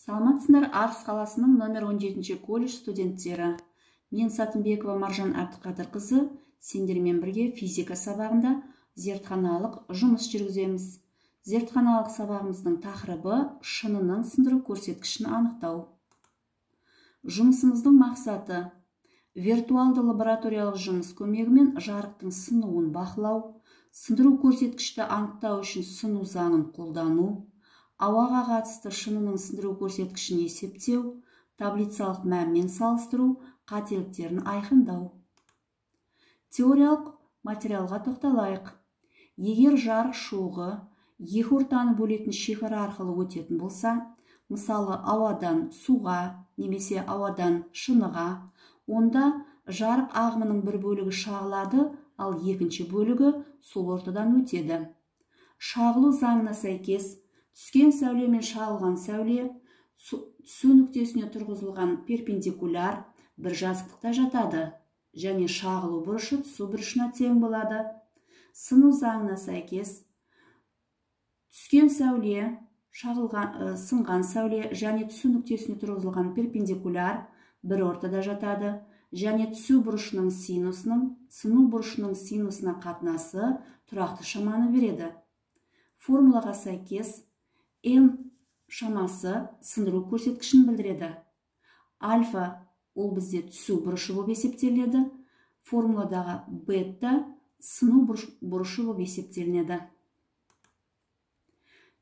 Саламатсыңдар, Арыс қаласының номер 17 колледж студенттері. Мен Сатынбекова Маржан Әбдіқадырқызы, сендермен бірге физика сабағында зертханалық жұмыс жүргіземіз. Зертханалық сабағымыздың тақырыбы шынының сындыру көрсеткішін анықтау. Жұмысымыздың мақсаты виртуалды лабораториялық жұмыс көмегімен жарықтың сынуын бақылау, сындыру көрсеткішті анықтау үшін сыну заңын қолдану, ауаға қатысты шынының сындыру көрсеткішін есептеу, таблицалық мәнмен салыстыру, қателіктерін айқындау. Теориялық материалға тоқталайық. Егер жарық шоғы екі ортаны бөлетін шекара арқылы өтетін болса, мысалы ауадан суға немесе ауадан шыныға, онда жарық ағымының бір бөлігі шағылады, ал екінші бөлігі сол ортадан өтеді. Шағылу заңына сәйкес, түскен сәуле мен шағылған сәуле түсу нүктесіне тұрғызылған перпендикуляр бір жазықтықта жатады және шағылу бұрышы түсу бұрышына тең болады. Сыну заңына сәйкес, түскен сәуле, сынған сәуле және түсу нүктесіне тұрғызылған перпендикуляр бір ортада жатады және түсу бұрышының синусының сыну бұрышының синусына қатынасы тұрақты шаманы береді. Формулаға сәйкес n шамасы сындыру көрсеткішін білдіреді. Альфа ол бізде түсу бұрышы болып есептелінеді. Формуладағы бета сыну бұрышы болып есептелінеді.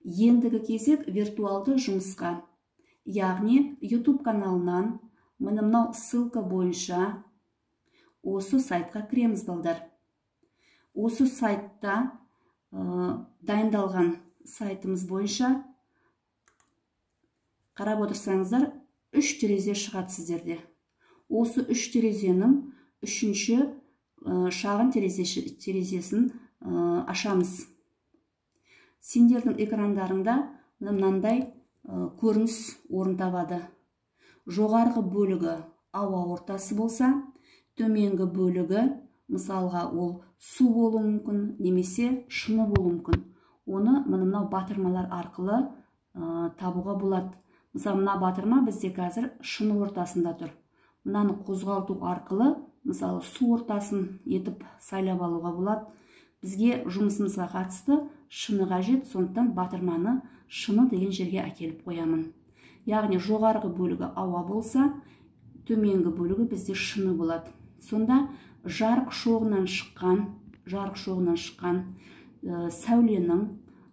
Ендігі кезек виртуалды жұмысқа, яғни YouTube каналынан мынау ссылка бойынша осы сайтқа кіреміз, балдар. Осы сайтта дайындалған сайтымыз бойынша қарап отырсаңыздар, үш терезе шығады сіздерде. Осы үш терезенің үшінші шағын терезесін ашамыз. Сендердің экрандарыңда мынандай көрініс орын табады. Жоғарғы бөлігі ауа ортасы болса, төменгі бөлігі, мысалға, ол су болуы мүмкін немесе шыны болуы мүмкін. Оны мынау батырмалар арқылы табуға болады. Мысалы, мына батырма бізде қазір шыны ортасында тұр. Мынаны қозғалту арқылы, мысалы, су ортасын етіп сайлап алуға болады. Бізге жұмысымызға қатысты шыны қажет, сондықтан батырманы шыны деген жерге әкеліп қоямын. Яғни жоғарғы бөлігі ауа болса, төменгі бөлігі бізде шыны болады. Сонда жарық шоғынан шыққан сәуленің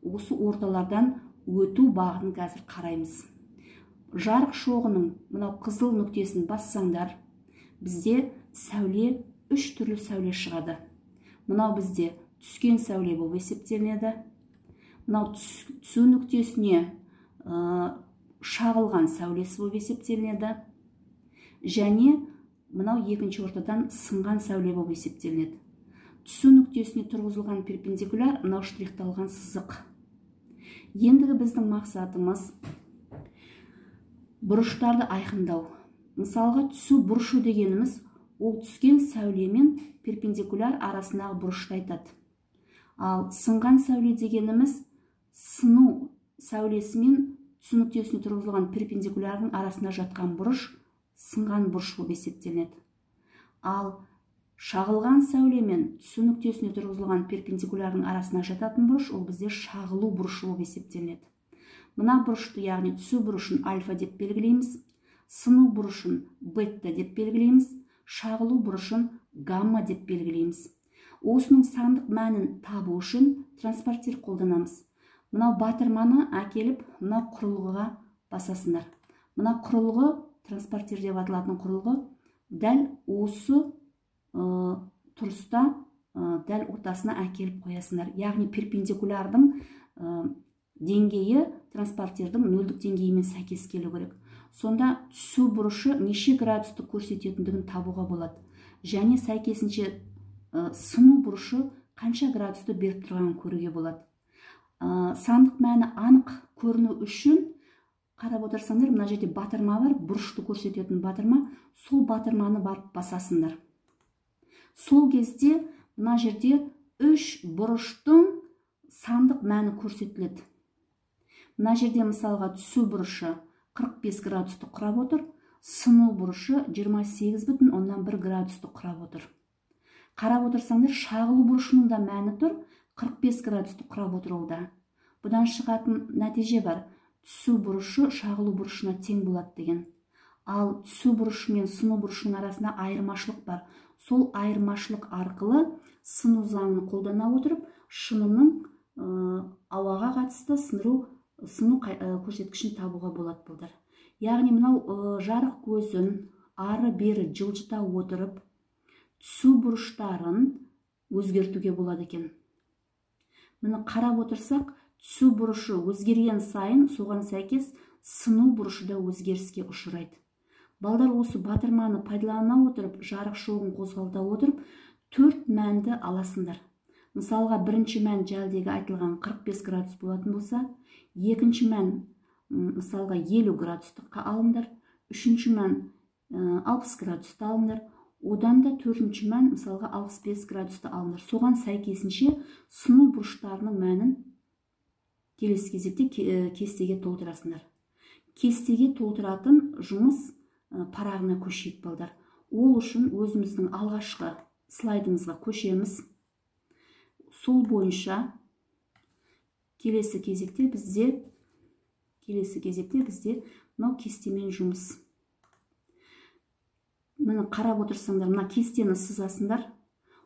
осы орталардан өту бағытын қазір қараймыз. Жарық шоғының мынау қызыл нүктесін бассаңдар, бізде сәуле, үш түрлі сәуле шығады. Мынау бізде түскен сәуле болып есептелінеді. Мынау түсу нүктесіне шағылған сәулесі болып есептелінеді. Және мынау екінші ортадан сынған сәуле болып есептелінеді. Түсу нүктесіне тұрғызылған перпендикуляр мынау штрихталған сызық. Ендігі біздің мақсатымыз бұрыштарды айқындау. Мысалға, түсу бұрышы дегеніміз ол түскен сәуле мен перпендикуляр арасындағы бұрышты айтады. Ал сынған сәуле дегеніміз сыну сәулесі мен түсу нүктесіне тұрғызылған перпендикулярдың арасында жатқан бұрыш сынған бұрыш болып есептелінеді. Ал шағылған сәуле мен түсу нүктесіне тұрғызылған перпендикулярдың арасына жататын бұрыш ол бізде шағылу бұрышы болып есептелінеді. Мына бұрышты, яғни түсу бұрышын альфа деп белгілейміз, сыну бұрышын бета деп белгілейміз, шағылу бұрышын гамма деп белгілейміз. Осының сандық мәнін табу үшін транспортир қолданамыз. Мынау батырманы әкеліп, мына құрылғыға басасыңдар. Мына құрылғы, транспортир деп аталатын құрылғы, дәл осы тұрыста дәл ортасына әкеліп қоясыңдар. Яғни перпендикулярдың деңгейі транспортирдің нөлдік деңгейімен сәйкес келу керек. Сонда түсу бұрышы неше градусты көрсететіндігін табуға болады. Және сәйкесінше сыну бұрышы қанша градусты беріп тұрғанын көруге болады. Сандық мәні анық көріну үшін қарап отырсаңдар, мына жерде батырма бар, бұрышты көрсететін батырма, сол батырманы барып басасыңдар. Сол кезде мына жерде үш бұрыштың сандық мәні көрсетіледі. Мына жерде мысалға түсу бұрышы 45 градусты құрап отыр, сыну бұрышы 28,1 градусты құрап отыр. Қарап отырсаңдар, шағылу бұрышының да мәні тұр, 45 градусты құрап отыр ол да. Бұдан шығатын нәтиже бар. Түсу бұрышы шағылу бұрышына тең болады деген. Ал түсу бұрышы мен сыну бұрышының арасында айырмашылық бар. Сол айырмашылық арқылы сыну заңын қолдана отырып, шынының ауаға қатысты сыну көрсеткішін табуға болады балдар. Яғни мынау жарық көзін ары-бері жылжыта отырып, түсу бұрыштарын өзгертуге болады екен. Міне қарап отырсақ, түсу бұрышы өзгерген сайын соған сәйкес сыну бұрышы да өзгеріске ұшырайды. Балдар, осы батырманы пайдалана отырып, жарық шоғын қозғалта отырып, 4 мәнді аласыңдар. Мысалға, бірінші мән жәлдегі айтылған 45 градус болатын болса, екінші мән мысалға 50 градустыққа алыңдар, үшінші мән 60 градусты алыңдар, одан да төртінші мән мысалға 65 градусты алыңдар. Соған сәйкесінше сыну бұрыштарының мәнін келесі кезекте кестеге толтырасыңдар. Кестеге толтыратын жұмыс парағына көшейік, балдар. Ол үшін өзіміздің алғашқы слайдымызға көшеміз. Сол бойынша келесі кезекте бізде мынау кестемен жұмыс. Міне қарап отырсаңдар, мына кестені сызасыңдар.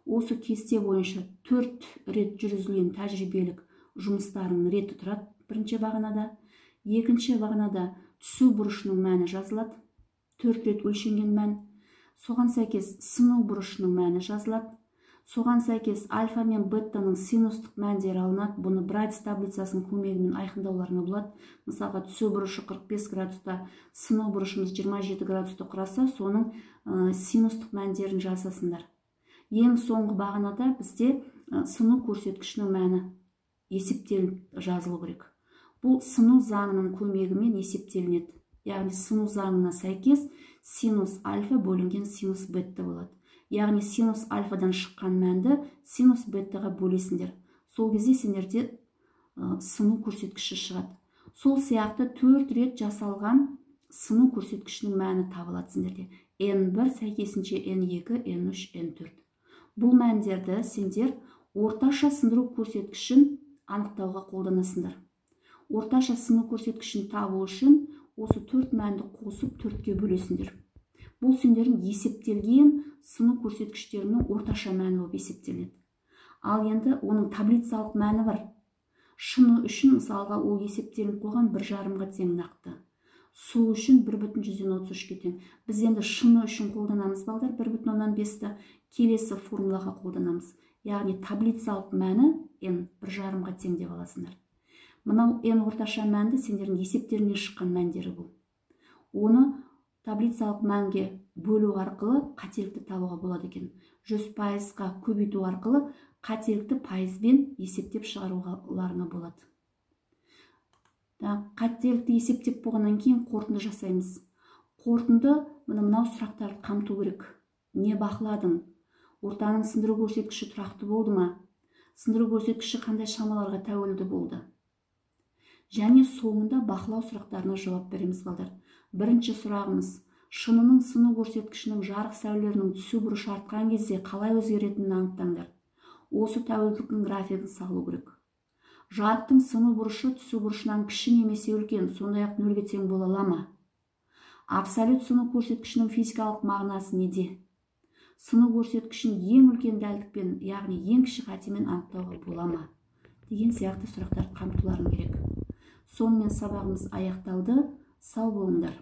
Осы кесте бойынша 4 рет жүргізілген тәжірибелік жұмыстарының реті тұрады бірінші бағанада. Екінші бағанада түсу бұрышының мәні жазылады. 4 рет өлшенген мән. Соған сәйкес сыну бұрышының мәні жазылады. Соған сәйкес альфа мен беттаның синустық мәндері алынады. Бұны Брадис таблицасының көмегімен айқындауларына болады. Мысалға, түсу бұрышы 45 градуста, сыну бұрышымыз 27 градусты құраса, соның синустық мәндерін жазасыңдар. Ең соңғы бағанада бізде сыну көрсеткішінің мәні есептеліп жазылу керек. Бұл сыну заңының көмегімен есептелінеді. Яғни сыну заңына сәйкес синус альфа бөлінген синус бетта болады. Яғни синус альфадан шыққан мәнді синус беттаға бөлесіңдер. Сол кезде сендерде сыну көрсеткіші шығады. Сол сияқты 4 рет жасалған сыну көрсеткішінің мәні табылады сендерде. N1 сәйкесінше N2, N3, N4. Бұл мәндерді сендер орташа сындыру көрсеткішін анықтауға қолданасыңдар. Орташа сыну көрсеткішін табу үшін осы 4 мәнді қосып 4-ке бөлесіңдер. Бұл сендердің есептелген сыну көрсеткіштерінің орташа мәні болып есептеледі. Ал енді оның таблицалық мәні бар. Шыны үшін мысалға ол есептелініп қойған 1,5-ға тең нақты. Су үшін 1,33-ке тең. Біз енді шыны үшін қолданамыз балдар, 1,5-ті келесі формулаға қолданамыз. Яғни таблицалық мәні n 1,5-ға тең деп аласыңдар. Мынау n орташа мәнді сендердің есептерінен шыққан мәндері бұл. Оны таблицалық мәнге бөлу арқылы қателікті табуға болады екен. 100%-ға көбейту арқылы қателікті пайызбен есептеп шығаруларыңа болады. Қателікті есептеп болғаннан кейін қорытынды жасаймыз. Қорытынды мынау сұрақтарды қамту керек. Не бақыладың? Ортаның сындыру көрсеткіші тұрақты болды ма? Сындыру көрсеткіші қандай шамаларға тәуелді болды? Және соңында бақылау сұрақтарына жауап береміз, балдар. Бірінші сұрағымыз: шынының сыну көрсеткішінің жарық сәулелерінің түсу бұрышы артқан кезде қалай өзгеретінін анықтаңдар. Осы тәуелділіктің графигін салу керек. Жарықтың сыну бұрышы түсу бұрышынан кіші немесе үлкен, сондай-ақ нөлге тең бола ала ма? Абсолют сыну көрсеткішінің физикалық мағынасы неде? Сыну көрсеткішін ең үлкен дәлдікпен, яғни ең кіші қатемен анықтауға бола ма? Деген сияқты сұрақтарды қамтуларың керек. Сонымен сабағымыз аяқталды. Сау болыңдар.